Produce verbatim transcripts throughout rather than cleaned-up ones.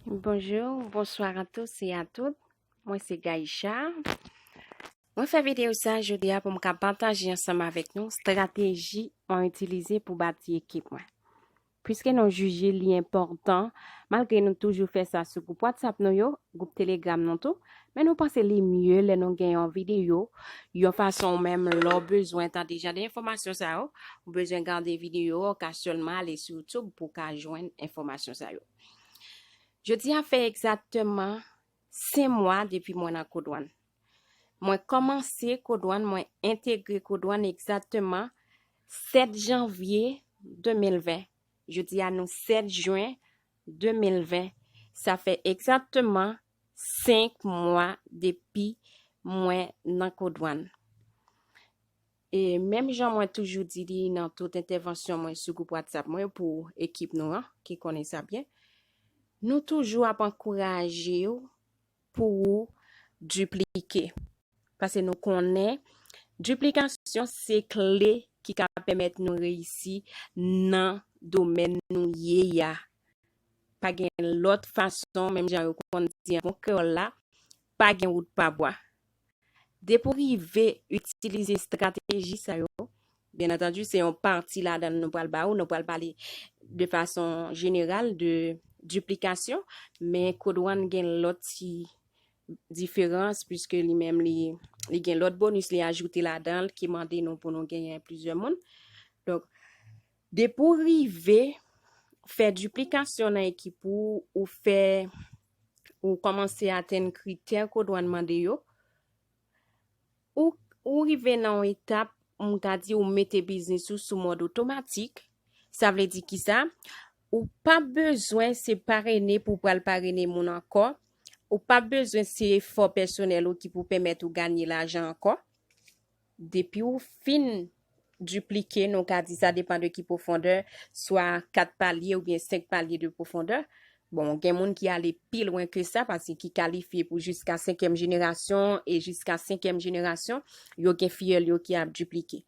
Bonjou, bonswa a tous e a tout. Mwen se Gaïcha. Mwen fè videyo sa jodi a pou m ka pataje ansanm avèk nou strateji mwen itilize pou bati ekip mwen. Piske nou jije li enpòtan, malgre nou toujou fè sa sou gwoup WhatsApp nou yo, gwoup Telegram nou tou, men nou panse li mye lè nou gen yon videyo, yon fason ou menm lè w bezwen tande jan de enfòmasyon sa yo, ou bezwen gade videyo, ou ka sèlman ale sou YouTube pou w ka jwenn enfòmasyon sa yo. Jodi a fè egzakteman senk mwa depi mwen nan Code One. Mwen kòmanse Code One, mwen entegre Code One egzakteman sèt janvye de mil ven. Jodi a nou sèt jen de mil ven. Sa fè egzakteman senk mwa depi mwen nan Code One. E menm jan mwen toujou di li nan tout entèvansyon mwen sou gwoup WhatsApp mwen pou ekip nou an, ki konnen sa byen, nou toujou ap ankouraje w pou ou diplike. Paske nou konnen diplikasyon se kle ki ka pèmèt nou reyisi nan domèn nou ye a. Pa gen lòt fason, menm jan yo konn di an bon kreyòl la, pa gen wout pa bwa. Depi w rive itilize estrateji sa yo, byen antandi, se yon pati ladan l nou pral ba ou, nou pral pale de fason jeneral de diplikasyon, men Code One gen lòt ti diferans, piske li menm li, li gen lòt bonis li ajoute ladan l ki mande nou pou nou genyen plizyè moun. Donk, depi w rive fè diplikasyon nan ekip ou, ou fè, ou kòmanse atenn kritè Code One mande yo, ou, ou rive nan yon etap, m ka di ou mete biznis ou sou mòd otomatik. Sa vle di kisa? Ou pa bezwen se parene pou pral parene moun ankò. Ou pa bezwen se efò pèsonèl ou ki pou pèmèt ou ganye lajan ankò. Depi ou fin diplike, nou ka di sa depan de ki pwofondè, swa kat palye oubyen senk palye de pwofondè. Bon, gen moun ki ale pi lwen ke sa, paske ki kalifye pou jiska senkyèm jenerasyon, e jiska senkyèm jenerasyon, yo gen fiyèl yo ki ap diplike.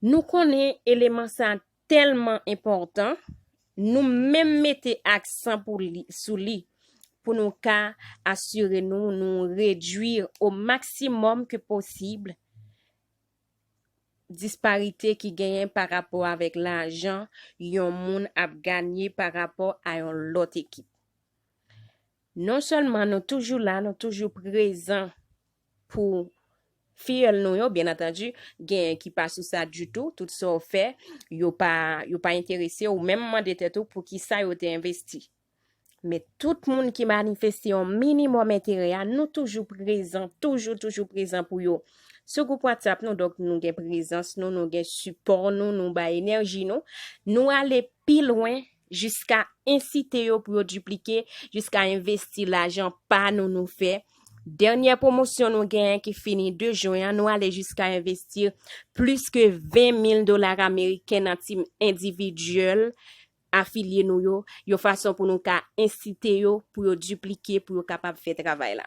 Nou konnen eleman sa tèlman enpòtan, nou menm mete aksan pou li, sou li, pou nou ka asire nou, nou redwi o maksimòm ke posib disparite ki genyen pa rapò avèk lajan yon moun ap ganye pa rapò a yon lòt ekip. Non sèlman nou toujou la, nou toujou prezan pou fiyèl nou yo, byen antandi, genyen ki pa sou sa ditou, tout sa w fè, yo pa, yo pa enterese, ou menm mande tèt ou pou ki sa yo te envesti. Men tout moun ki manifeste yon minimòm enterè a, nou toujou prezan, toujou, toujou prezan pou yo. Sou gwoup WhatsApp nou, donk nou gen prezans nou, nou gen sipò nou, nou bay enèji nou. Nou ale pi lwen jiska ensite yo pou yo diplike, jiska envesti lajan pa nou nou fè. Dènyè pwomosyon nou genyen ki fini de jen an, nou ale jiska envesti plis ke ven mil dola ameriken nan tim endividyèl afilye nou yo, yon fason pou nou ka ensite yo pou yo diplike, pou yo kapab fè travay la.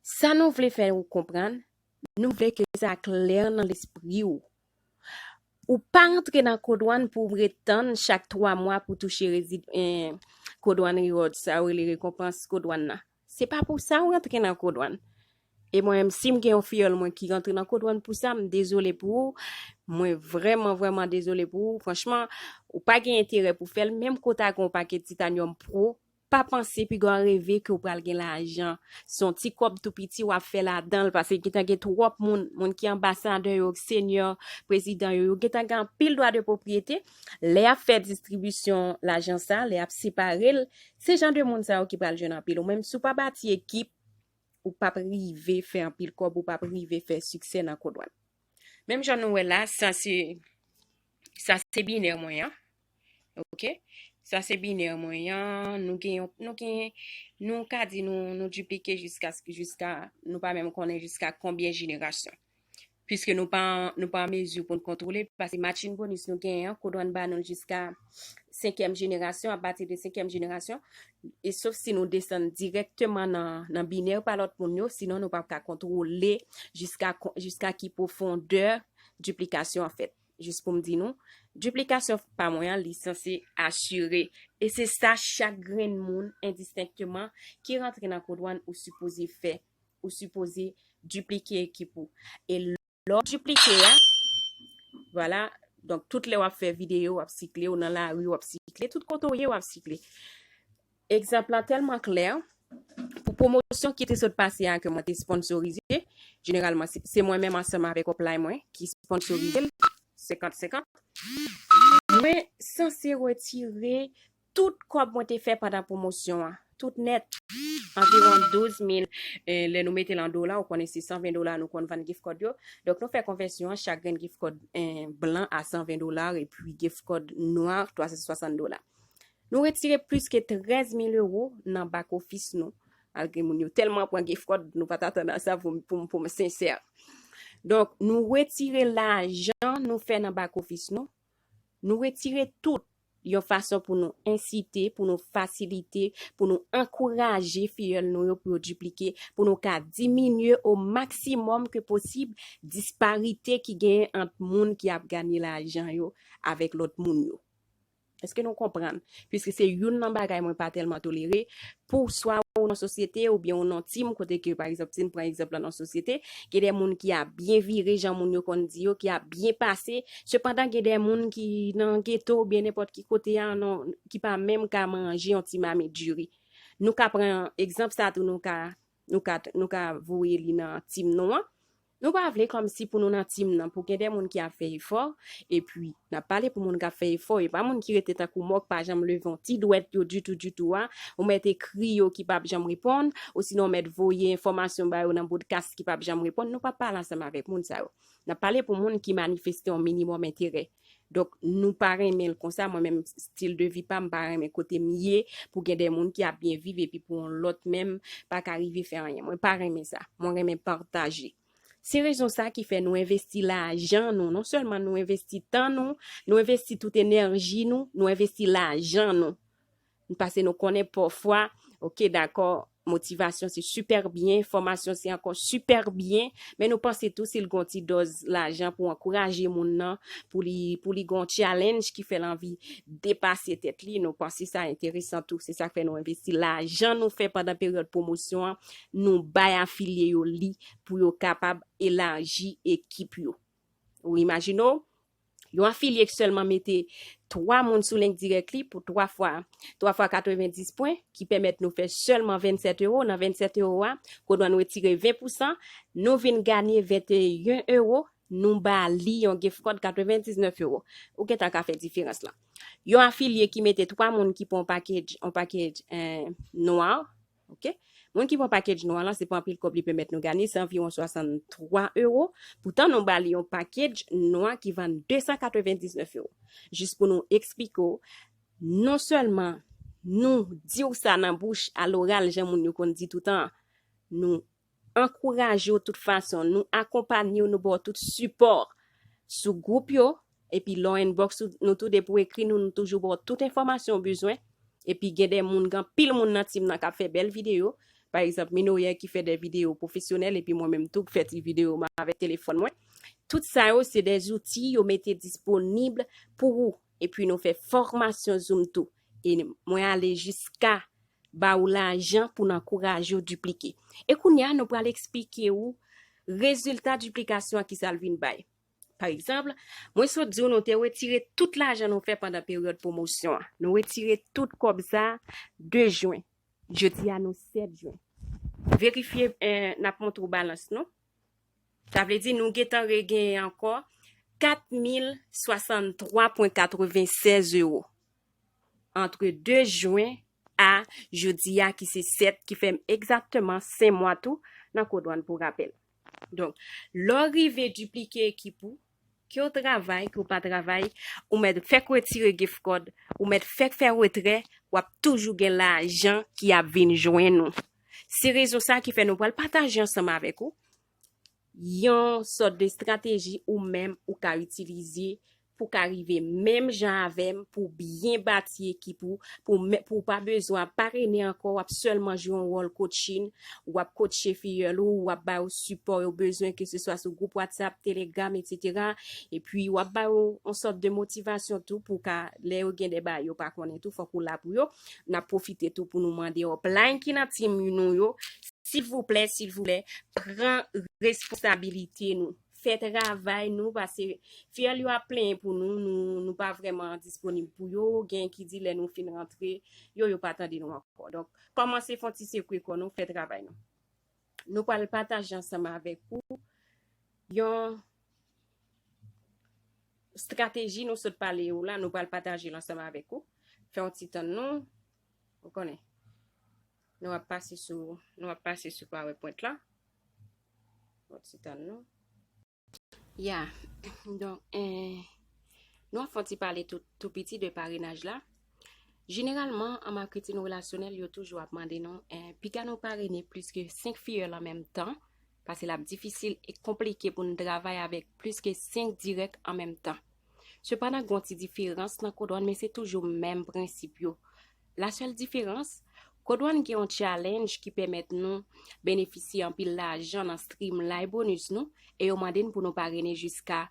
Sa nou vle fè ou konprann, nou vle ke sa klè nan lespri w. Ou pa rantre nan Code One pou w ret tann chak twa mwa pou touche rezi-, eh, Code One Reward, sa yo rele rekonpans Code One nan. Se pa pou sa ou rantre nan Code One. E mwen menm, si m gen yon fiyèl mwen ki rantre nan Code One pou sa, m dezole pou ou. Mwen vrèman, vrèman dezole pou ou. Franchman, ou pa gen enterè pou fè l. Menm ke w ta gen yon pakèt Titanium Pro, pa panse piga w reve ke w pral gen lajan. Se yon ti kòb tou piti w ap fè ladan l, paske gentan gen twòp moun, moun ki anbasadè yo, senyè, prezidan yo, yo gentan gen anpil dwa de pwopriyete. Lè y ap fè distribisyon lajan sa, lè y ap separe l, se jan de moun sa yo ki pral jwenn anpil. Ou menm, si w pa bati ekip, ou p ap rive fè anpil kòb, ou p ap rive fè siksè nan Code One. Menm jan nou wè la, sa se, sa se binè mwen an. Oke? Sa se binè mwen an. Nou gen, nou gen, nou ka di nou, nou diplike jiska, jiska, nou pa menm konnen jiska konbyen jenerasyon. Piske nou pa, nou pa an mezi pou n kontwole, paske matching bonus nou genyen an, Code One ba nou l jiska senkyèm jenerasyon, apati de senkyèm jenerasyon, e sof si nou desann dirèkteman nan, nan binè pa lòt moun yo, sinon nou p ap ka kontwole jiska, jiska ki pwofondè diplikasyon an fèt. Jis pou m di nou, Diplikasyon pa mwen an, li sanse asire. E se sa chak grenn moun, endistenkteman, ki rantre nan kodwàn ou sipoze fè. Ou sipoze diplike ekip ou. E lè w diplike a, vwala, donk tout lè w ap fè videyo, w ap sikle, ou nan lari, w ap sikle, tout kote w ye, w ap sikle. Egzanp lan tèlman klè, pou pwomosyon ki te sot pase a ke mwen te sponsorize, jeneralman, se, se mwen menm ansanm avèk upline mwen ki sponsorize l, senkant senkant. Mwen sanse retire tout kòb mwen te fè pandan pwomosyon an, tout nèt, anviwon douz mil, eh, lè nou mete l an dola, ou konnen se san ven dola nou konn vann gift card yo. Donk, nou fè konvèsyon an, chak grenn gift card, eh, blan a san ven dola, epi gift card nwa, twa san swasant dola. Nou retire plis ke trèz mil ewo nan back office nou. Malgre moun yo tèlman pran gift card, nou pa t atann a sa pou, pou, pou m sensè. Donk, nou retire lajan nou fè nan back office nou. Nou retire tout yon fason pou nou ensite, pou nou fasilite, pou nou ankouraje fiyèl nou yo pou yo diplike, pou nou ka diminye o maksimòm ke posib disparite ki genyen ant moun ki ap ganye lajan yo avèk lòt moun yo. Èske nou konprann? Piske se youn nan bagay mwen pa tèlman tolere, pou swa ou nan sosyete oubyen ou nan tim, kote ke, pa egzanp, si n pran egzanp lan nan sosyete, gen de moun ki ap byen vire, jan moun yo konn di yo, ki ap byen pase. Sepandan, gen de moun ki nan geto oubyen nenpòt ki kote a, non, ki pa menm ka manje yon ti mamit diri. Nou ka pran egzanp sa tou, nou ka, nou ka, nou ka voye li nan tim nou an. Nou pa vle kòmsi pou nou nan tim nan, pou gen de moun ki ap fè efò, epi n ap pale pou moun k ap fè efò, e pa moun ki rete tankou mò, k pa janm leve yon ti dwèt yo ditou, ditou a, ou mèt ekri yo ki p ap janm reponn, osinon ou mèt voye enfòmasyon ba yo nan podcast ki p ap janm reponn, nou p ap pale ansanm avèk moun sa yo. N ap pale pou moun ki manifeste yon minimòm enterè. Donk, nou pa renmen l konsa, mwen menm, stil de vi pa m, m pa renmen kote m ye, pou gen de moun ki ap byen viv, epi pou yon lòt menm pa ka rive fè anyen. Mwen pa renmen sa, mwen renmen pataje. Se rezon sa ki fè nou envesti lajan nou. Non sèlman nou envesti tan nou, nou envesti tout enèji nou, nou envesti lajan nou. Paske nou konnen pafwa, oke, dakò, motivasyon se sipè byen, fòmasyon se ankò sipè byen, men nou panse tou si l gon ti dòz lajan pou ankouraje moun nan, pou li, pou li gon challenge ki fè l anvi depase tèt li, nou panse sa enteresan tou. Se sa k fè nou envesti lajan nou fè pandan peryòd pwomosyon an, nou bay afilye yo li pou yo kapab elaji ekip yo. Ou imajine w, yon afilye ki sèlman mete twa moun sou link dirèk li pou twa fwa, twa fwa katrevendis pwen, ki pèmèt nou fè sèlman vennsèt ewo. Nan vennsèt ewo a, kodwàn retire ven pousan, nou vin ganye venteyen ewo, nou ba li yon gift card katrevendiznèf ewo. Ou gentan ka fè diferans lan. Yon afilye ki mete twa moun ki pran yon package, yon package, eh, nwa, oke? Moun ki pran package nwa lan, se pa anpil kòb li pèmèt nou ganye, se anviwon swasanntwa ewo. Poutan, nou ba li yon package nwa ki vann desan katrevendiznèf ewo. Jis pou nou eksplike w, non sèlman nou di w sa nan bouch, a loral, jan moun yo konn di toutan, nou ankouraje w tout fason, nou akonpanye w, nou ba w tout sipò sou gwoup yo, epi lè w inbox nou tou de pou ekri nou, nou toujou ba w tout enfòmasyon w bezwen. Epi gen de moun, gen anpil moun nan tim nan k ap fè bèl videyo. Pa egzanp, Minoyè ki fè de videyo pwofesyonèl, epi mwen menm tou k fè ti videyo m avèk telefòn mwen. Tout sa yo, se de zouti yo mete disponib pou ou. Epi nou fè fòmasyon Zoom tou. E mwen ale jiska ba ou lajan pou n ankouraje w diplike. E kounye a, nou pral eksplike ou rezilta diplikasyon an, kisa l vin bay. Pa egzanp, mwen sot di w nou te retire tout lajan nou fè pandan peryòd pwomosyon an. Nou retire tout kòb sa de jen. Jodi a, nou sèt jen. Verifye, eh, n ap montre w balans nou. Sa vle di nou gentan regenyen ankò kat mil swasanntwa pwen katrevennsèz ewo. Antre de jen a jodi a ki se sèt, ki fè m egzakteman senk mwa tou nan kodwàn pou rapèl. Donk, lè w rive diplike ekip ou, ke w travay, ke w pa travay, ou mèt fèk retire gift card, ou mèt fèk fè retrè, w ap toujou gen lajan ki ap vin jwenn ou. Se rezon sa ki fè nou pral pataje ansanm avèk ou yon sòt de estrateji ou menm ou ka itilize pou w ka rive menm jan avè m, pou w byen bati ekip ou, pou, pou w pa bezwen ap parene ankò, w ap sèlman jwe yon wòl coaching, w ap coache fiyèl ou, w ap ba yo sipò yo bezwen, ke se swa sou gwoup WhatsApp, Telegram, etsetera. Epi, w ap ba yo yon sòt de motivasyon tou pou ka, lè yo gen de bagay yo pa konnen tou, fòk ou la pou yo. N ap pwofite tou pou nou mande upline ki nan team nou yo, silvouplè, silvouplè, pran responsabilite nou. Fè travay nou, paske fiyèl yo ap plenyen pou nou, nou, nou pa vrèman disponib pou yo. Gen ki di lè nou fin rantre, yo, yo pa tande nou ankò. Donk, kòmanse fè yon ti sekwe kò nou, fè travay nou. Nou pral pataje ansanm avèk ou yon estrateji nou sot pale yo la, nou pral pataje l ansanm avèk ou. Fè yon ti tann nou, ou konnen. Nou ap pase sou, nou ap pase sou PowerPoint la. Yon ti tann nou. Ya, donk, eh, nou ap fè yon ti pale tou, tou piti de parenaj la. Jeneralman, an maketin relasyonèl, yo toujou ap mande nou, eh, piga nou parene plis ke senk fiyèl an menm tan, paske l ap difisil e konplike pou n travay avèk plis ke senk dirèk an menm tan. Sepandan, gen yon ti diferans nan kodwàn, men se toujou menm prensip yo. La sèl diferans, kodwàn gen yon challenge ki pèmèt nou benefisye anpil lajan nan streamline bonus nou, e yo mande n pou nou parene jiska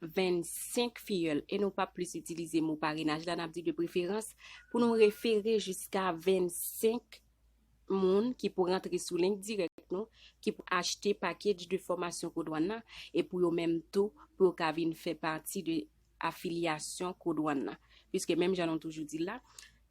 vennsenk fiyèl, e nou p ap plis itilize mo parenaj la, n ap di de preferans pou nou refere jiska vennsenk moun ki pou rantre sou link dirèk nou, ki pou achte package de fòmasyon kodwàn nan, e pou yo menm tou, pou yo ka vin fè pati de afilyasyon kodwàn nan. Piske menm jan nou toujou di l la,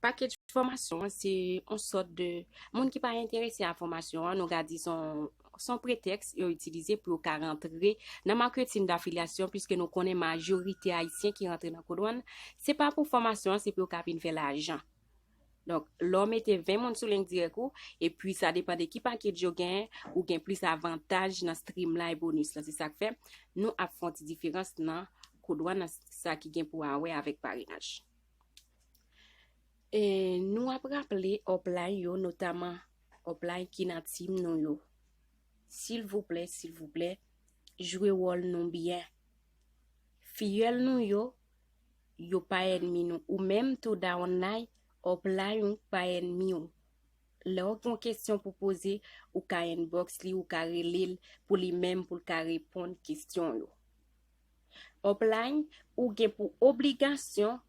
package fòmasyon an, se yon sòt de moun ki pa enterese a fòmasyon an, nou ka di se yon, se yon pretèks yo itilize pou yo ka rantre nan maketin dafilyasyon, piske nou konnen majorite ayisyen ki rantre nan kodwàn, se pa pou fòmasyon an, se pou yo ka vin fè lajan. Donk, lè w mete ven moun sou link dirèk ou, epi sa depann de ki package yo genyen, ou gen plis avantaj nan streamline bonus lan. Se sa k fè, nou ap fè yon ti diferans nan kodwàn nan sa ki gen pou a wè avèk parenaj. E nou ap raple upline yo, notaman upline ki nan team nou yo. Silvouplè, silvouplè, jwe wòl nou byen. Fiyèl nou yo, yo pa ènmi nou. Ou menm tou downline, upline ou pa ènmi w. Lè w gen yon kesyon pou poze, ou ka inbox li, ou ka rele l pou li menm pou l ka reponn kesyon yo. Upline, ou gen pou obligasyon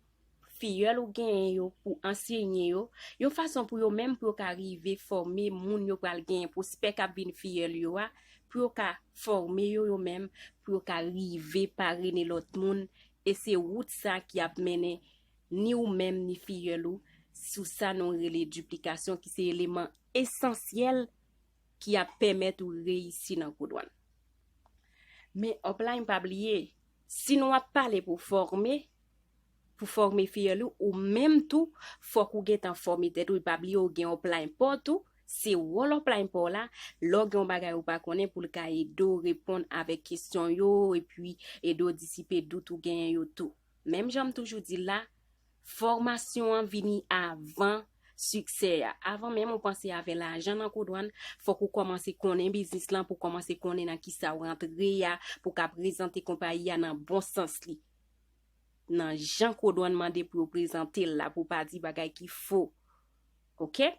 fiyèl ou genyen yo pou ansenye yo, yon fason pou yo menm pou yo ka rive fòme moun yo pral genyen, pwospè k ap vin fiyèl yo a, pou yo ka fòme yo yo menm, pou yo ka rive parene lòt moun, e se wout sa ki ap mennen ni ou menm ni fiyèl ou sou sa nou rele diplikasyon, ki se eleman esansyèl ki ap pèmèt ou reyisi nan kodwàn. Men upline, pa bliye, si nou ap pale pou fòme, pou fòme fiyèl ou, ou menm tou, fòk ou gentan fòme tèt ou, e pa bliye ou gen upline pa w tou, se wòl upline pa w la, lè w gen yon bagay ou pa konnen pou l ka ede w reponn avèk kesyon yo, epi ede w disipe dout ou genyen yo tou. Menm jan m toujou di l la, fòmasyon an vini avan siksè a. Avan menm ou panse avè lajan nan kodwàn, fòk ou kòmanse konnen biznis lan, pou w kòmanse konnen nan kisa w rantre a, pou w ka prezante konpayi a nan bon sans li. Nan jan kodwàn mande pou yo prezante l la, pou w pa di bagay ki fo. Oke?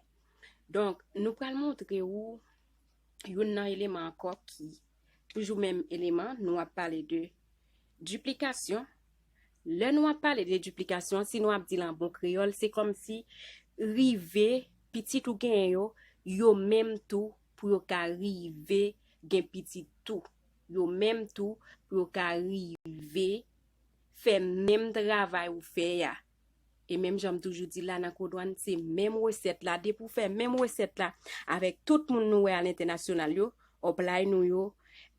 Donk, nou pral montre ou youn nan eleman ankò ki toujou menm eleman, nou ap pale de diplikasyon. Lè nou ap pale de diplikasyon, si nou ap di l an bon kreyòl, se kòmsi rive pitit ou genyen yo, yo menm tou pou yo ka rive gen pitit tou. Yo menm tou pou yo ka rive fè menm travay ou fè a. E menm jan m toujou di la nan kodwàn, se menm resèt la. Depi w fè menm resèt la avèk tout moun nou wè alentènasyonal yo, upline nou yo,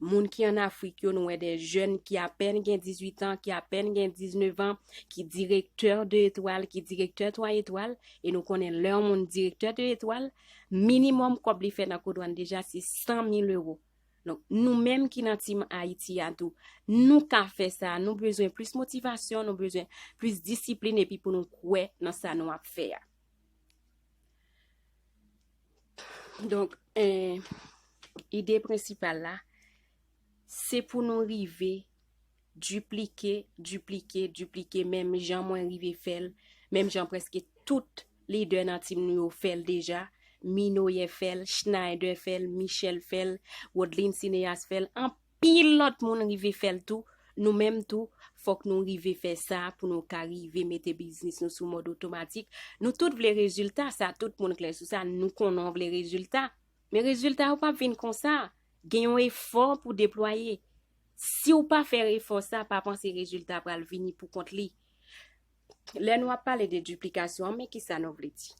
moun ki ann Afrik yo, nou wè de jèn ki apèn gen dizuit an, ki apèn gen diznèf an, ki direktè de etwal, ki direktè twa etwal, e nou konnen lè yon moun direktè de etwal, minimòm kòb li fè nan kodwàn deja se san mil ewo. Donk, nou menm ki nan Team Ayiti a tou, nou ka fè sa. Nou bezwen plis motivasyon, nou bezwen plis disiplin, epi pou nou kwè nan sa nou ap fè a. Donk, eh, ide prensipal la, se pou nou rive Diplike, diplike, diplike, menm jan mwen rive fè l, menm jan prèske tout lidè nan tim nou yo fè l deja. Minoyè fè l, Schneider fè l, Michel fè l, Rodlin Cineas fè l, anpil lòt moun rive fè l tou. Nou menm tou, fòk nou rive fè sa pou nou ka rive mete biznis nou sou mòd otomatik. Nou tout vle rezilta, sa tout moun klè sou sa, nou konnen w vle rezilta. Men rezilta yo p ap vin konsa. Gen yon efò pou deplwaye. Si w pa fè efò sa, pa panse rezilta pral vini pou kont li. Lè nou ap pale de diplikasyon an, men kisa nou vle di?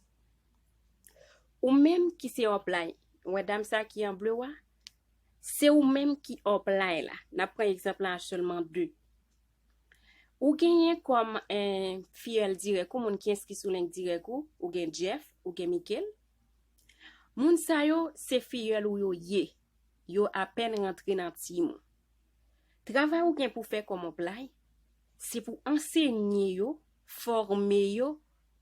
Ou menm ki se upline, ou wè dam sa ki an ble a? Se ou menm ki upline la. N ap pran egzanp la sèlman de. Ou genyen kòm eh, fiyèl dirèk ou, moun ki enskri sou link dirèk ou, ou gen Jeff, ou gen Mikel. Moun sa yo, se fiyèl ou yo ye. Yo apèn rantre nan tim ou. Travay ou gen pou fè kòm upline, se pou ansenye yo, fòme yo,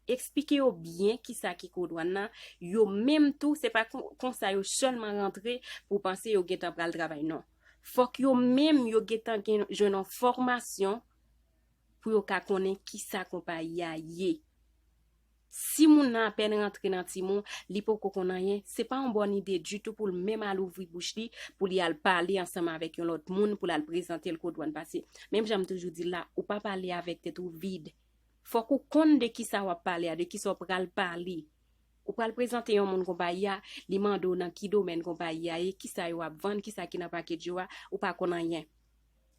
eksplike yo byen kisa ki kodwàn nan. Yo menm tou, se pa kon- konsa yo sèlman rantre pou panse yo gentan pral travay, non. Fòk yo menm yo gentan gen jwenn yon fòmasyon pou yo ka konnen kisa konpayi a ye. Si moun nan apèn rantre nan tim ou, li poko konn anyen, se pa yon bòn ide ditou pou l menm al ouvri bouch li, pou li al pale ansanm avèk yon lòt moun, pou l al prezante l kodwàn. Paske, menm jan m toujou di l la, ou pa pale avèk tèt ou vid. Fòk ou konn de kisa w ap pale a, de kisa w pral pale. Ou pral prezante yon moun konpayi a, li mande w nan ki domèn konpayi a ye, kisa yo ap vann, kisa ki nan package yo a, ou pa konn anyen.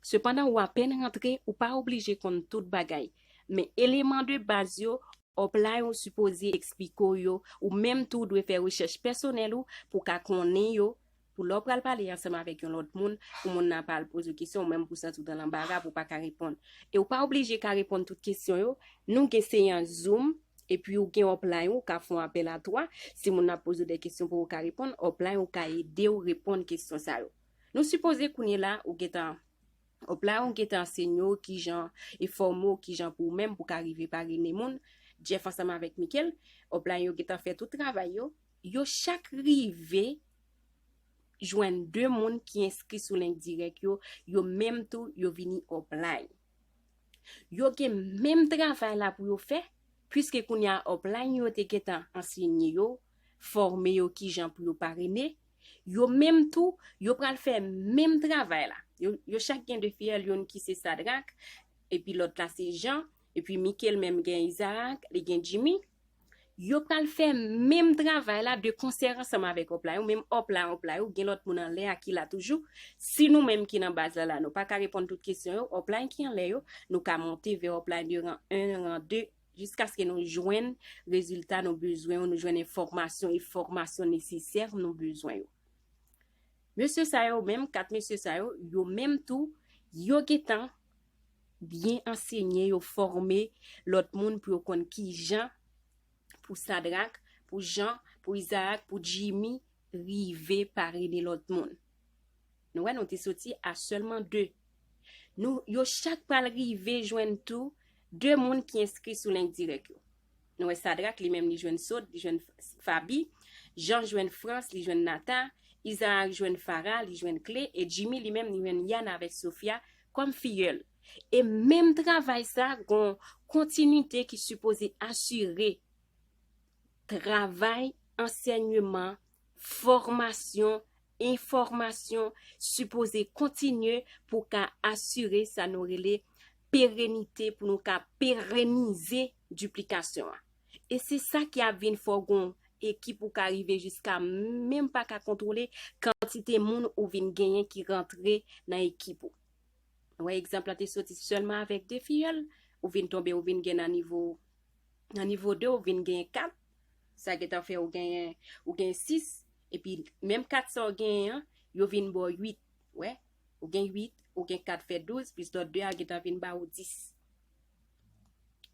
Sepandan, ou apèn rantre, ou pa oblije konn tout bagay. Men eleman de baz yo, upline ou sipoze eksplike w yo, ou menm tou dwe fè rechèch pèsonèl ou pou ka konnen yo, pou lè w pral pale ansanm avèk yon lòt moun, pou moun nan pa al poze w kesyon, ou menm pou santi w nan lanbara, pou w pa ka reponn. E ou pa oblije ka reponn tout kesyon yo. Nou gen seyans Zoom, epi ou gen upline ou ka fè yon apèl a twa. Si moun nan ap poze w de kesyon pou ou ka reponn, upline ou ka ede w reponn kesyon sa yo. Nou sipoze kounye la, ou gentan upline ou gentan ansenye w kijan e fòme w kijan pou ou menm pou ka rive parene moun. Jeff ansanm avèk Mikel, upline yo gentan fè tout travay yo. Yo chak rive jwenn de moun ki enskri sou link dirèk yo, yo menm tou, yo vini upline. Yo gen menm travay la pou yo fè, piske kounye a upline yo te gentan ansenye yo, fòme yo kijan pou yo parene. Yo menm tou, yo pral fè menm travay la. Yo, yo chak gen de fiyèl, youn ki se Sadrak, epi lòt la se Jean, epi Mikel menm gen Isaac, li gen Jimmy. Yo pral fè menm travay la de konsè ansanm avèk upline ou, menm upline, upline ou, gen lòt moun anlè a ki la toujou. Si nou menm ki nan baz la la, nou pa ka reponn tout kesyon yo, upline ki anlè yo, nou ka monte vè upline de ran en, ran de, jiskaske nou jwenn rezilta nou bezwen yo, nou jwenn enfòmasyon e fòmasyon nesesè nou bezwen yo. Mesye sa yo menm, kat mesye sa yo, yo menm tou, yo gentan byen ansenye, yo fòme lòt moun pou yo konn kijan pou Sadrak, pou Jean, pou Isaac, pou Jimmy rive parene lòt moun. Nou wè, nou te soti a sèlman de. Nou, yo chak pral rive jwenn tou de moun ki enskri sou link dirèk yo. Nou wè Sadrak, li menm, li jwenn Sod, li jwenn Fabi. Jean jwenn Frans, li jwenn Nata. Isaac jwenn Farah, li jwenn Kle. E Jimmy, li menm, li jwenn Yana avèk Sofia kòm fiyèl. E menm travay sa, gon kontinite ki sipoze asire travay, ansèyman, fòmasyon, enfòmasyon sipoze kontinye pou ka asire sa nou rele perenite, pou nou ka perenize diplikasyon an. E se sa ki ap vin fè w gon ekip ou ka rive jiska menm pa ka kontwole kantite moun ou vin genyen ki rantre nan ekip ou. Ou wè, egzanp la te soti sèlman avèk de fiyèl, ou vin tonbe, ou vin gen nan nivo, nan nivo de, ou vin gen kat. Sa gentan fè ou genyen, ou gen sis, epi menm kat sa ou genyen an, yo vin ba w uit. Wè, ou gen uit, ou gen kat fè douz, plis lòt de a gentan vin ba ou dis.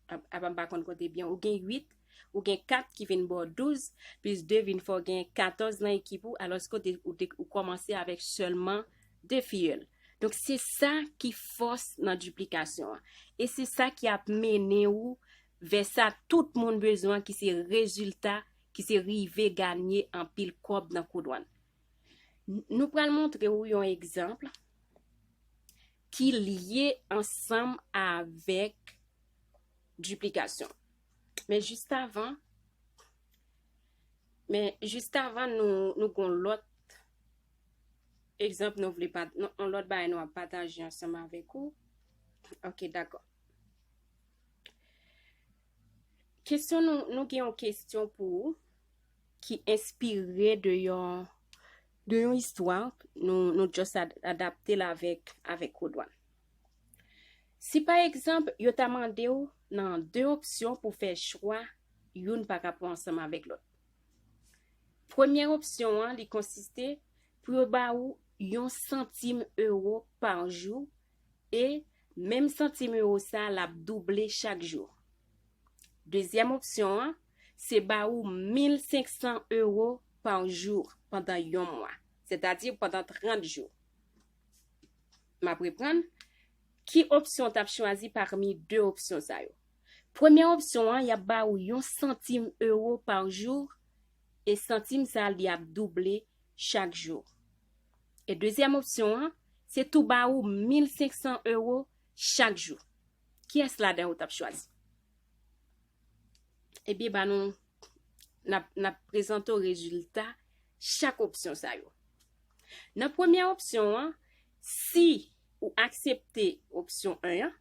Apa m pa konn konte byen, ou gen uit, ou gen kat ki vin ba w douz, plis de vin fè w gen katòz nan ekip ou, alòske ou te, ou te, ou kòmanse avèk sèlman de fiyèl. Donk, se sa ki fòs nan diplikasyon an. E se sa ki ap mennen ou vè sa tout moun bezwen, ki se rezilta, ki se rive ganye anpil kòb nan kodwàn. N- Nou pral montre ou yon egzanp. ki lye ansanm avèk diplikasyon. Men jis avan, men jis avan nou, nou gon lòt egzanp nou vle pat, nou, yon lòt bagay nou ap pataje ansanm avèk ou. Ok, dakò. Kesyon nou, nou gen yon kesyon pou ou ki enspire de yon, de yon istwa nou, nou just ad, adapte l avèk, avèk Kodwàn. Si pa egzanp, yo ta mande w nan de opsyon pou fè chwa, youn pa ka pran ansanm avèk lòt. Premyè opsyon an, li konsiste pou yo ba ou yon santim ewo pa jou, e menm santim ewo sa a, l ap double chak jou. Dezyèm opsyon an, se ba ou mil senk san ewo pa jou pandan yon mwa, sètadi pandan trant jou. M ap reprann, ki opsyon w t ap chwazi pami de opsyon sa yo? Premyè opsyon an, y ap ba ou yon santim ewo pa jou, e santim sa a, li ap double chak jou. E dezyèm opsyon an, se tou ba ou mil senk san ewo chak jou. Kiyès ladan yo w t ap chwazi? Ebyen, ba nou, n ap, n ap prezante w rezilta chak opsyon sa yo. Nan premyè opsyon an, si ou aksepte opsyon en an,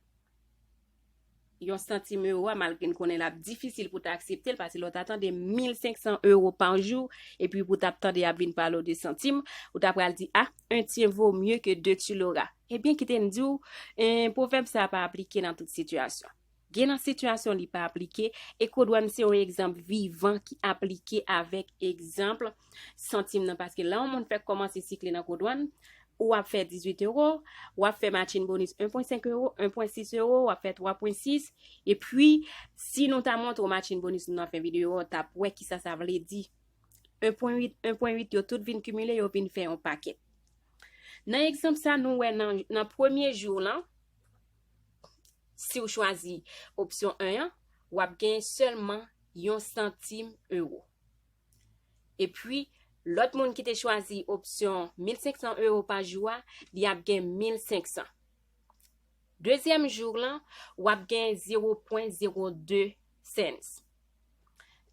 yon santim ewo a, malgre n konnen l ap difisil pou w ta aksepte l, paske lè w ta tande mil senk san ewo pa jou, epi pou w t ap tande y ap vin pale w de santim, ou ta pral di, ah, un tien vaut mieux que deux tu l'auras. Ebyen, kite m di w, eh, pwovèb sa a pa aplike nan tout sitiyasyon. Gen nan sitiyasyon li pa aplike, e Kodwàn se yon egzanp vivan ki aplike avèk egzanp santim nan, paske lè yon moun fèk kòmanse sikle nan Kodwàn, ou ap fè dizuit ewo, w ap fè matching bonus en pwen senk ewo, en pwen sis ewo, w ap fè twa pwen sis, epi si nou ta montre w matching bonus nou nan fen videyo a, w t ap wè kisa sa vle di. En pwen uit, en pwen uit yo tout vin kimile, yo vin fè yon pakèt. Nan egzanp sa, nou wè nan, nan premye jou lan, si w chwazi opsyon en an, w ap gen sèlman yon santim ewo. Epi, lòt moun ki te chwazi opsyon mil senk san ewo pa jou a, li ap gen mil senk san. Dezyèm jou lan, w ap gen zewo pwen zewo de cents.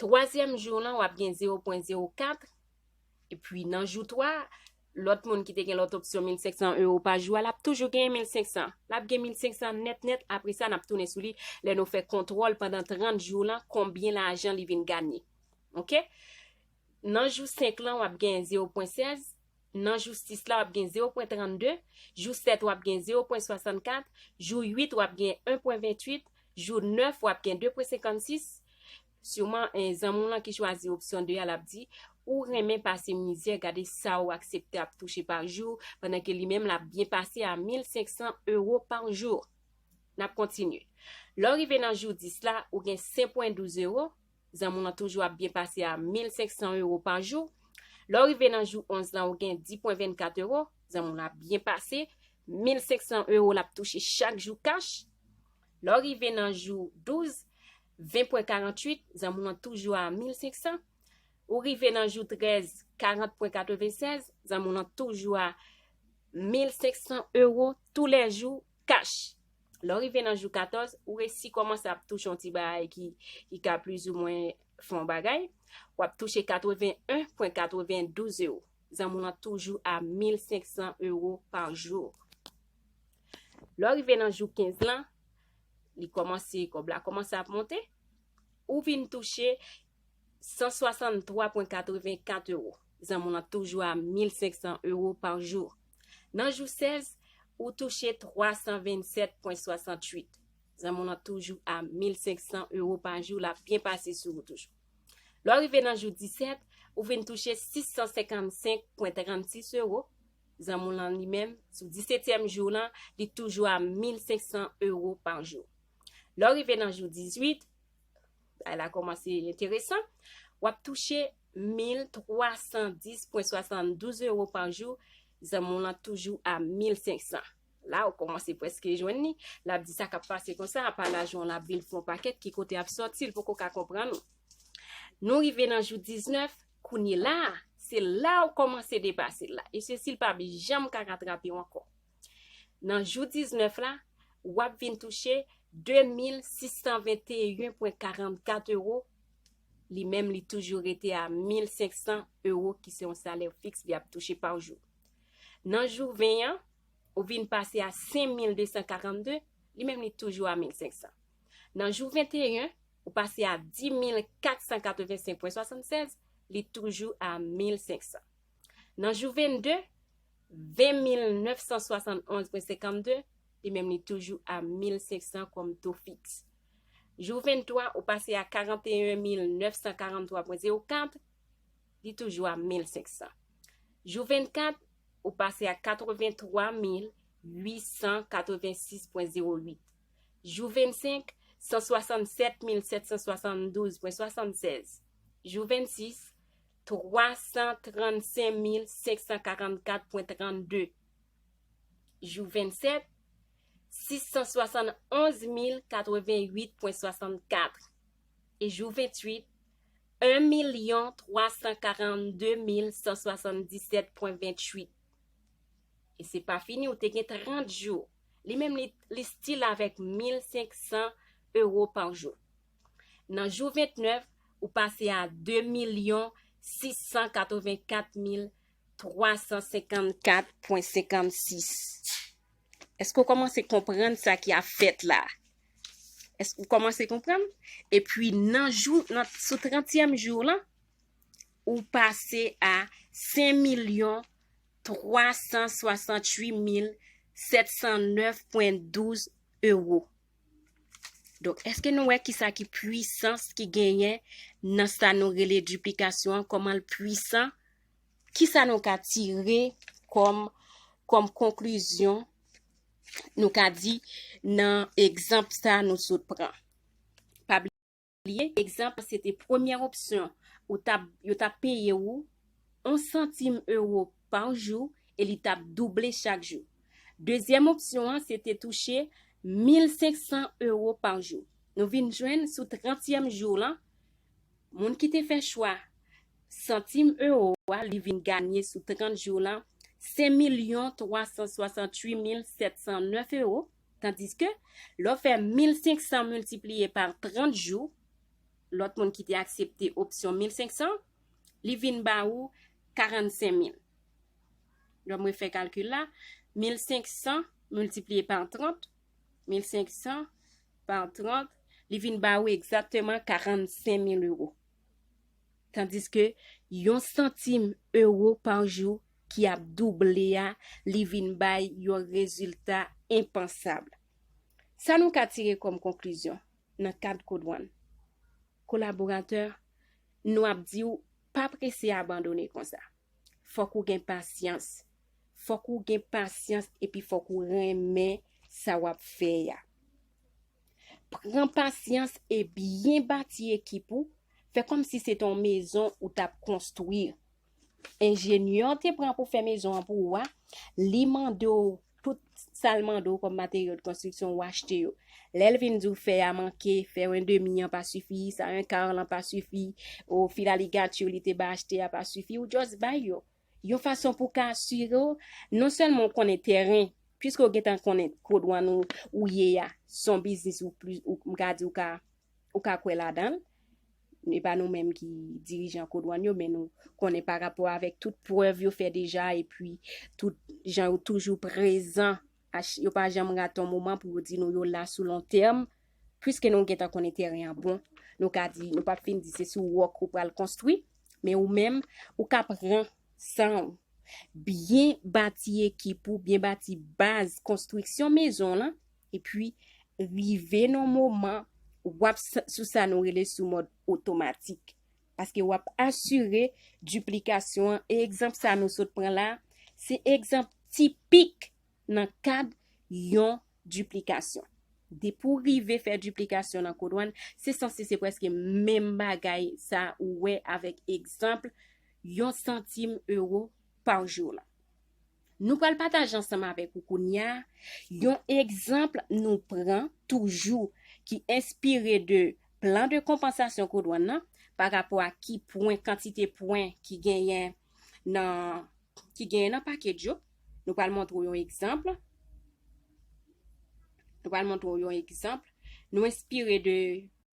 Twazyèm jou lan, w ap gen zewo pwen zewo kat. Epi nan jou twa, lòt moun ki te gen lòt opsyon mil senk san ewo pa jou a, l ap toujou gen mil senk san. L ap gen mil senk san nèt nèt. Apre sa, n ap tounen sou li lè nou fè kontwòl pandan trant jou lan, konbyen lajan li vin ganye. Ok? Nan jou senk lan, w ap gen zewo pwen sèz. Nan jou sis la, w ap gen zewo pwen trannde. Jou sèt, w ap gen zewo pwen swasannkat. Jou uit, w ap gen en pwen ventuit. Jou nèf, w ap gen de pwen senkannsis. Siman, eh, zanmi w lan ki chwazi opsyon de a, l ap di, ou renmen pase mizè, gade sa ou aksepte ap touche pa jou, pandan ke li menm l ap byen pase a mil senk san ewo pa jou. N ap kontinye. Lè w rive nan jou dis la, ou gen senk pwen douz ewo, zanmi w lan toujou ap byen pase a mil senk san ewo pa jou. Lè w rive nan jou onz lan, ou gen dis pwen vennkat ewo, zanmi w lan ap byen pase, mil senk san ewo l ap touche chak jou kach. Lè w rive nan jou douz, ven pwen karanntuit, zanmi w lan toujou a mil senk san. Ou rive nan jou trèz, karant pwen katrevennsèz, zanmi w lan toujou a mil senk san ewo toulèjou kach. Lè w rive nan jou katòz, ou resi kòmanse ap touche yon ti bagay ki, ki ka plizoumwen fè yon bagay. W ap touche katreven en pwen katrevendouz ewo. Zanmi w lan toujou a mil senk san ewo pa jou. Lè w rive nan jou kenz lan, li kòmanse, kòb la kòmanse ap monte. Ou vin touche san swasanntwa pwen katrevenkat ewo. Zanmi w lan toujou a mil senk san ewo pa jou. Nan jou sèz, ou touche twa san vennsèt pwen swasanntuit. Zanmi w lan toujou a mil senk san ewo pa jou, l ap byen pase sou ou toujou. Lè w rive nan jou disèt, ou vin touche sis san senkannsenk pwen trannsis ewo. Zanmi w lan li menm, sou disetyèm jou lan, li toujou a mil senk san ewo pa jou. Lè w rive nan jou dizuit, bagay la kòmanse enteresan, w ap touche mil twa san dis pwen swasanndouz ewo pa jou, zanmi w lan toujou a mil senk san. La, ou kòmanse prèske jwenn li. L ap di sa k ap pase konsa, apa lajan w lan ap vin fè yon pakèt, ki kote ap sòti, l poko ka konprann ou. Nou rive nan jou diznèf, kounye la, se la ou kòmanse depase l la. E sesi l p ap janm ka ratrape w ankò. Nan jou diznèf la, w ap vin touche de mil sis san venteyen pwen karannkat ewo. Li menm, li toujou rete a mil senk san ewo, ki se yon salè fiks li ap touche pa jou. Nan jou ven an, ou vin pase a senk mil de san karannde, li menm, li toujou a mil senk san. Nan jou venteyen, ou pase a dis mil kat san katrevensenk pwen swasannsèz, li toujou a mil senk san. Nan jou vennde, ven mil nèf san swasannonz pwen senkannde, li menm, li toujou a mil senk san kòm to fiks. Jou venntwa, ou pase a karanteyen mil nèf san karanntwa pwen zewo kat, li toujou a mil senk san. Jou vennkat, ou pase a katrevenntwa mil uit san katrevensis pwen zewo uit. Jou vennsenk, san swasannsèt mil sèt san swasanndouz pwen swasannsèz. Jou vennsis, twa san trannsenk mil senk san karannkat pwen trannde. Jou vennsèt, sis san swasannonz mil katrevenuit pwen swasannkat. E jou vennuit, en milyon twa san karannde mil san swasanndisèt pwen ventuit. E se pa fini, ou te gen trant jou. Li menm, li, li still avèk mil senk san ewo pa jou. Nan jou vennèf, ou pase a de milyon sis san katrevenkat mil twa san senkannkat pwen senkannsis. Èske w kòmanse konprann sa ki ap fèt la? Èske w kòmanse konprann? Epi nan jou, nan, sou trantyèm jou lan, ou pase a senk milyon twa san swasantuit mil sèt san nèf pwen douz ewo. Donk, èske nou wè kisa ki pwisans ki genyen nan sa nou rele diplikasyon an, kòman l pwisan? Kisa nou ka tire kòm, kòm konklizyon, nou ka di, nan egzanp sa nou sot pran? Pa bliye, egzanp, se te premyè opsyon, ou t ap, yo t ap peye ou yon santim ewo pa jou e li t ap double chak jou. Dezyèm opsyon an, se te touche mil senk san ewo pa jou. Nou vin jwenn sou trantyèm jou lan, moun ki te fè chwa santim ewo a, li vin ganye sou trant jou lan senk milyon twa san swasantuit mil sèt san nèf ewo, tandiske lè w fè mil senk san miltipliye pa trant jou, lòt moun ki te aksepte opsyon mil senk san, li vin ba ou karannsenk mil. Lè m refè kalkil la, mil senk san miltipliye pa trant, mil senk san pa trant, li vin ba ou egzakteman karannsenk mil ewo. Tandiske yon santim ewo pa jou ki ap double a, li vin bay yon rezilta enpansab. Sa nou ka tire kòm konklizyon nan kad Code One? Kolaboratè, nou ap di w, pa prese abandone konsa. Fòk ou gen pasyans. Fòk ou gen pasyans epi fòk ou renmen sa w ap fè a. Pran pasyans e byen bati ekip ou. Fè kòmsi se te yon mezon ou t ap konstwi. Enjenyè te pran pou fè mezon an pou ou a, li mande w tout sa l mande w kòm materyo de konstriksyon, ou achte yo. Lè l vin di w fè a manke, fè en demi an pa sifi, sa en kar lan pa sifi, ou fil a ligati li te bay achte a pa sifi, ou just bay yo. Yon fason pou w ka asire w, non sèlman w konnen tèren, piske w gentan konnen Code One ou, ou ye a, se yon biznis ou plis, ou, m ka di w ka, ou ka kwè ladan l. E pa nou menm ki dirijan Code One yo, men nou konnen pa rapò avèk tout prèv yo fè deja, epi tout jan yo toujou prezan, ach-, yo pa janm rate yon moman pou yo di nou yo la sou lon tèm. Piske nou gentan konnen tèren an bon, nou ka di, nou p ap fin di se sou wòk ou pral konstwi, men ou menm, ou ka pran san w, byen bati ekip ou, byen bati baz konstriksyon mezon lan, epi rive nan moman w ap s-, sou sa nou rele sou mòd otomatik. Paske w ap asire diplikasyon an. E egzanp sa nou sot pran la, se egzanp tipik nan kad yon diplikasyon. Depi w rive fè diplikasyon nan Code One, se sanse se prèske menm bagay sa ou wè avèk egzanp yon santim ewo pa jou lan. Nou pral pataje ansanm avèk ou kounye a yon egzanp nou pran toujou ki enspire de plan de konpansasyon Code One nan pa rapò a ki pwen, kantite pwen ki genyen nan, ki genyen nan pakèt yo. Nou pral montre w yon egzanp. Nou pral montre w yon egzanp. Nou enspire de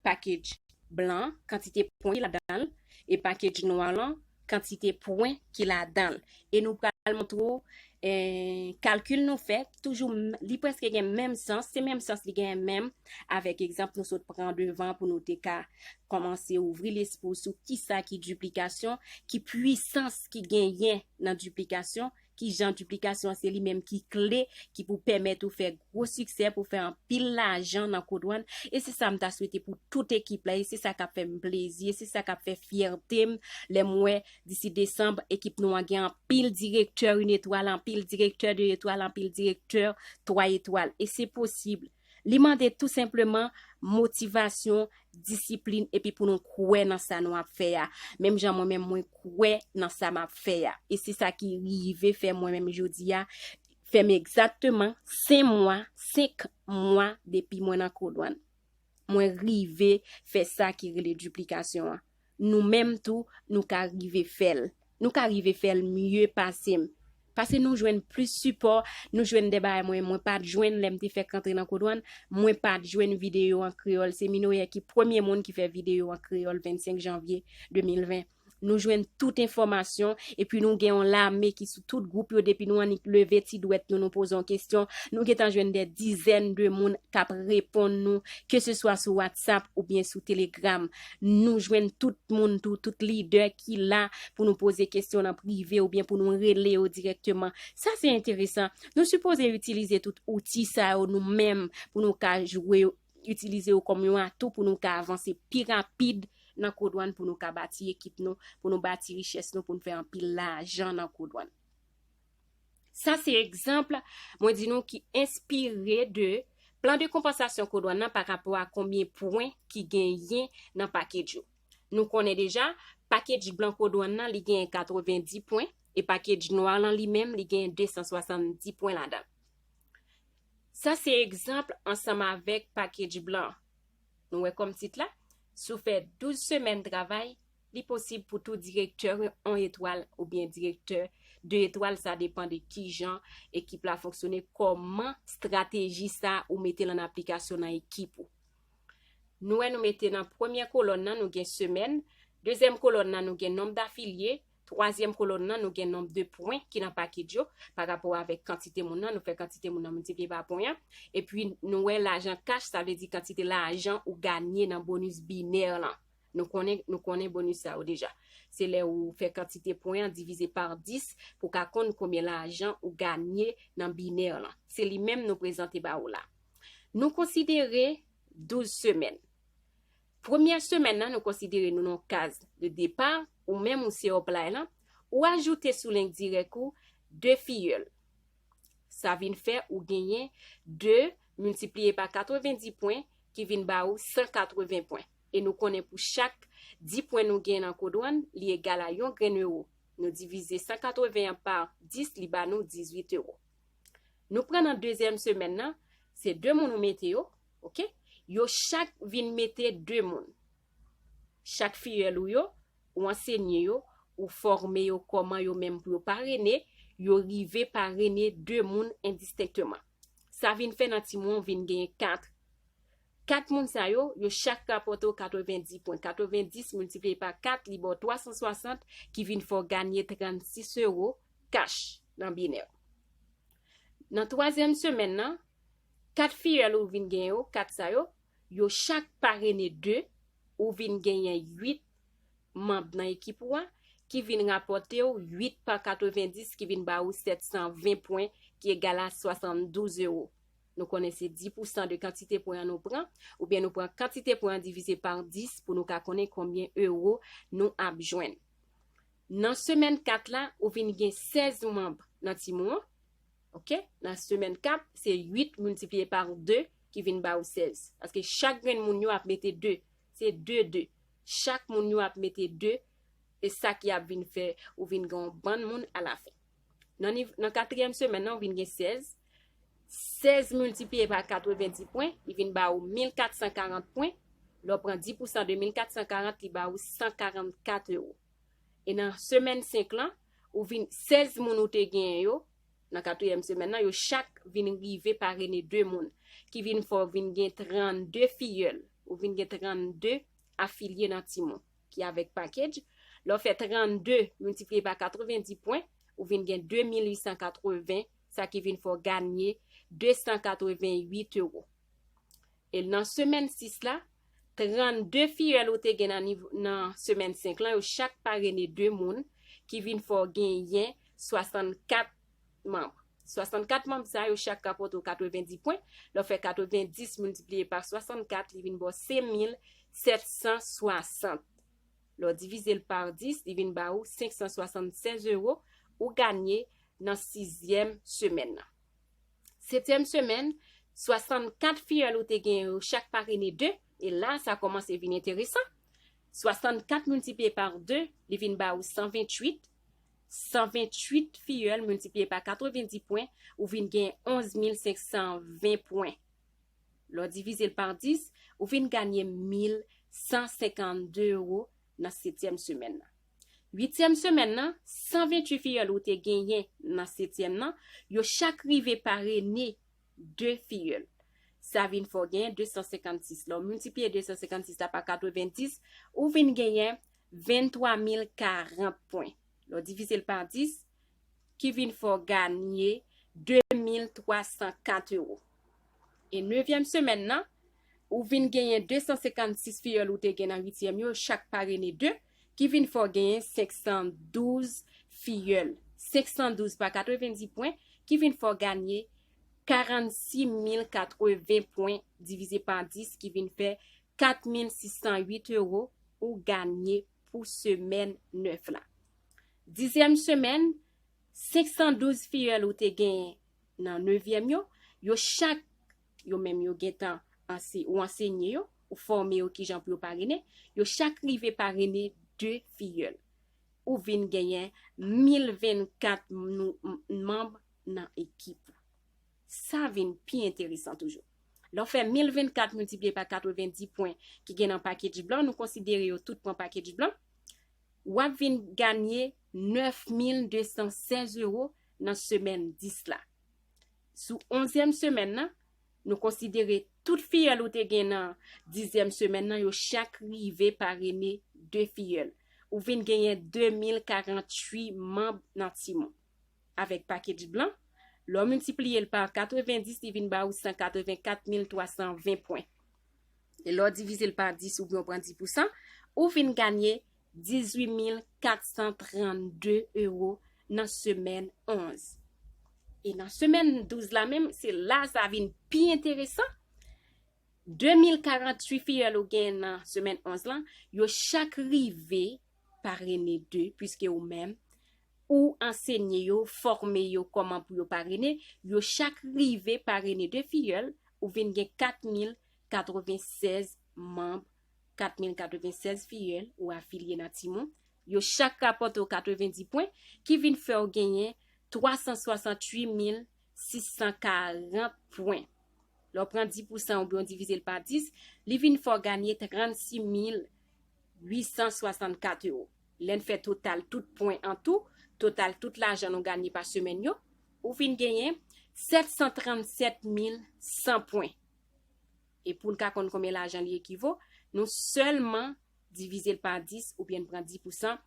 package blan, kantite pwen ki ladan l, e package nwa lan, kantite pwen ki ladan l. E nou pral montre w, eh, kalkil nou fè, toujou m- li prèske gen menm sans, se menm sans li gen menm avèk egzanp nou sot pran devan pou nou te ka kòmanse ouvri lespri w sou kisa ki diplikasyon, ki pwisans ki genyen nan diplikasyon, ki jan diplikasyon an se li menm ki kle ki pou pèmèt ou fè gwo siksè, pou fè anpil lajan nan Kodwann. E se sa m ta swete pou tout ekip la, e se sa k ap fè m plezi, e se sa k ap fè fyète m lè m wè disi desanm, ekip nou an gen anpil direktè une etwal, anpil direktè de etwal, anpil direktè twa etwal. E se posib. Li mande tou senpleman motivasyon, disiplin, epi pou nou kwè nan sa nou ap fè a. Menm jan mwen menm mwen kwè nan sa m ap fè a. E se sa ki rive fè mwen menm jodi a, fè m egzakteman senk mwa, senk mwa depi mwen nan Kodwann. Mwen rive fè sa ki rele diplikasyon an. Nou menm tou, nou ka rive fè l. Nou ka rive fè l mye pase m. Paske nou jwenn plis sipò, nou jwenn de bagay mwen, mwen pa t jwenn lè m te fèk rantre nan Kodwann, mwen pa t jwenn videyo an kreyòl. Se Minoyè ki premye moun ki fè videyo an kreyòl vennsenk janvye de mil ven. Nou jwenn tout enfòmasyon, epi nou gen yon lame ki sou tout gwoup yo, depi nou annik leve ti dwèt nou, nou poze yon kesyon, nou gentan jwenn de dizèn de moun k ap reponn nou, ke se swa sou WhatsApp oubyen sou Telegram. Nou jwenn tout moun tou, tout lidè ki la pou nou poze kesyon nan prive oubyen pou nou rele yo dirèkteman. Sa se enteresan. Nou sipoze itilize tout outi sa yo nou menm pou nou ka jwe, itilize yo kòm yon atou pou nou ka avanse pi rapid nan Kodwann, pou nou ka bati ekip nou, pou nou bati richès nou, pou nou fè anpil lajan nan Kodwann. Sa se egzanp mwen di nou ki enspire de plan de konpansasyon Kodwann nan pa rapò a konbyen pwen ki genyen nan package yo. Nou konnen deja, package blan Kodwann nan, li genyen katrevendi pwen, e package nwa lan li menm, li genyen de san swasanndis pwen ladan l. Sa se egzanp ansanm avèk package blan. Nou wè kòm tit la, si w fè douz semèn travay, li posib pou tou direktè yon etwal oubyen direktè de etwal, sa depann de kijan ekip la fonksyone, kòman estrateji sa ou mete l an aplikasyon nan ekip ou. Nou wè nou mete nan premyè kolòn nan, nou gen semèn, dezyèm kolòn nan, nou gen nonb dafilye, twazyèm kolòn nan, nou gen nonb de pwen ki nan package yo, pa rapò avèk kantite moun nan, nou fè kantite moun nan miltipliye pa pwen an, epi nou wè lajan kach, sa vle di kantite lajan ou ganye nan bonis binè lan. Nou konnen, nou konnen bonis sa yo deja. Se lè ou fè kantite pwen an divize pa dis pou ka konn konbyen lajan ou ganye nan binè lan. Se li menm nou prezante ba ou la. Nou konsidere douz semèn. Premyè semèn nan, nou konsidere nou nan kaz de depa, ou menm ou se uplay lan, ou ajoute sou len dirèk ou de fiyèl. Sa vin fè ou genyen de miltipliye pa katrevendi pwen ki vin ba ou san katreven pwen. E nou konnen pou chak dis pwen nou gen nan kodwann, li egal a yon grenn ewo. Nou divize san katreven an pa dis, li ba nou dizuit ewo. Nou pran nan dezyèm semèn nan, se de moun ou mete yo, oke? Yo chak vin mete de moun. Chak fiyèl ou yo, ou ansenye yo, ou fòme yo kòman yo menm pou yo parene, yo rive parene de moun endistenkteman. Sa vin fè nan timoun ou vin genyen kat. Kat moun sa yo, yo chak rapòte w katrevendi pwen. Katrevendis miltipliye pa kat, li ba w twa san swasant, ki vin fè w ganye trannsis ewo kach nan binè. Nan twazyèm semèn nan, kat fiyèl ou vin genyen yo, kat sa yo, yo chak parene de, ou vin genyen uit manm nan ekip ou a, ki vin rapòte w uit pa katrevendis, ki vin ba ou sèt san ven pwen, ki egal a swasanndouz ewo. Nou konnen se dis pousan de kantite pwen an nou pran, oubyen nou pran kantite pwen an divize pa dis pou nou ka konnen konbyen ewo nou ap jwenn. Nan semèn kat la, ou vin gen sèz manm nan timoun an. Oke? Nan semèn kat, se uit miltipliye pa de ki vin ba ou sèz. Paske chak grenn moun yo ap mete de. Se de, de. Chak moun yo ap mete de. E sa ki ap vin fè ou vin gen yon bann moun alafen. Nan, niv- nan katriyèm semèn nan, ou vin gen sèz. Sèz miltipliye pa katrevendi pwen, li vin ba ou mil kat san karant pwen. Lè w pran dis pousan de mil kat san karant, li ba ou san karannkat ewo. E nan semèn senk lan, ou vin sèz moun ou te genyen yo, nan katriyèm semèn nan, yo chak vin rive parene de moun, ki vin fè w vin gen trannde fiyèl, ou vin gen trannde afilye nan Timoun, ki avèk package. Lè w fè trannde miltipliye pa katrevendi pwen, ou vin gen de mil uit san katreven, sa ki vin fè w ganye de san katreven uit ewo. E nan semèn sis la, trannde fiyèl ou te gen nan, nivo, nan semèn senk lan, yo chak parene de moun, ki vin fè w genyen swasannkat manm. Swasannkat manm sa yo chak ka pote w katrevendi pwen. Lè w fè katrevendis miltipliye pa swasannkat, li vin ba w senk mil sèt san swasant. Lè w divize l pa dis, li vin ba ou senk san swasannsèz ewo ou ganye nan sizyèm semèn nan. Setyèm semèn, swasannkat fiyèl ou te gen yo chak parene de, e la sa kòmanse vin enteresan. Swasannkat miltipliye pa de, li vin ba ou san venntuit. San venntuit fiyèl miltipliye pa katrevendi pwen, ou vin gen onz mil senk san ven pwen. Lè w divize l pa dis, ou vin ganye mil san senkannde ewo nan setyèm semèn nan. Uityèm semèn nan, san venntuit fiyèl ou te genyen nan setyèm nan, yo chak rive parene de fiyèl. Sa vin fè w genyen de san senkannsis. Lè w miltipliye de san senkannsis la pa katrevendis, ou vin genyen venntwa mil karant pwen. Lè w divize l pa dis, ki vin fè w ganye de mil twa san kat ewo. E nevyèm semèn nan, ou vin genyen de san senkannsis fiyèl ou te gen nan uityèm yo, chak parene de, ki vin fè w genyen senk san douz fiyèl. Senk san douz pa katrevendi pwen, ki vin fè w ganye karannsis mil katreven pwen divize pa dis, ki vin fè kat mil sis san uit ewo ou ganye pou semèn nèf la. Dizyèm semèn, senk san douz fiyèl ou te genyen nan nevyèm yo, yo chak, yo menm yo gentan anse-, ou ansenye yo, ou fòme yo kijan pou yo parene, yo chak rive parene de fiyèl. Ou vin genyen mil vennkat nou-, m-, manm nan ekip ou. Sa vin pi enteresan toujou. Lè w fè mil vennkat miltipliye pa katrevendi pwen ki gen nan package blan, nou konsidere yo tout pran package blan, w ap vin ganye nèf mil de san sèz ewo nan semèn dis la. Sou onzyèm semèn nan, nou konsidere tout fiyèl ou te gen nan dizyèm semèn nan, yo chak rive parene de fiyèl. Ou vin genyen de mil karanntuit manm nan Timoun. Avèk package blan, lè w miltipliye l pa katrevendis, li vin ba ou san katrevenkat mil twa san ven pwen. E lè w divize l pa dis oubyen w pran dis pousan, ou vin ganye dizuit mil kat san trannde ewo nan semèn onz. E nan semèn douz la menm, se la sa vin pi enteresan. De mil karanntuit fiyèl ou gen nan semèn onz lan, yo chak rive parene de, piske ou menm, ou ansenye yo, fòme yo kòman pou yo parene, yo chak rive parene de fiyèl, ou vin gen kat mil katrevensèz manm, kat mil katrevensèz fiyèl ou afilye nan Timoun. Yo chak rapòte w katrevendi pwen, ki vin fè w genyen twa san swasanntuit mil sis san karant pwen. Lè w pran dis pousan oubyen w divize l pa dis, li vin fè w ganye trannsis mil uit san swasannkat ewo. Lè n fè total tout pwen an tou, total tout lajan nou ganye pa semèn yo, ou vin genyen sèt san trannsèt mil san pwen. E pou n ka konn konbyen lajan li ekivo, nou sèlman divize l pa dis oubyen n pran dis pousan,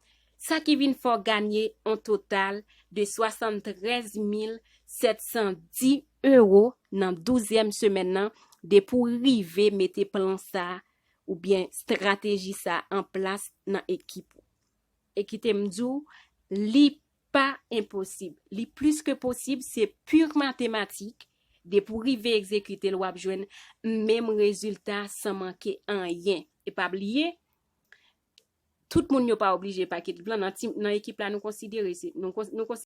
sa ki vin fè w ganye yon total de swasanntrèz mil sèt san dis ewo nan douzyèm semèn nan, depi w rive mete plan sa a oubyen estrateji sa a an plas nan ekip ou. E kite m di w, li pa enposib. Li plis ke posib, se pur matematik. Depi w rive egzekite l, w ap jwenn menm rezilta san manke anyen. E pa bliye, tout moun yo pa oblije package blan. Nan ti, nan ekip la, nou konsidere se, nou, kons- nou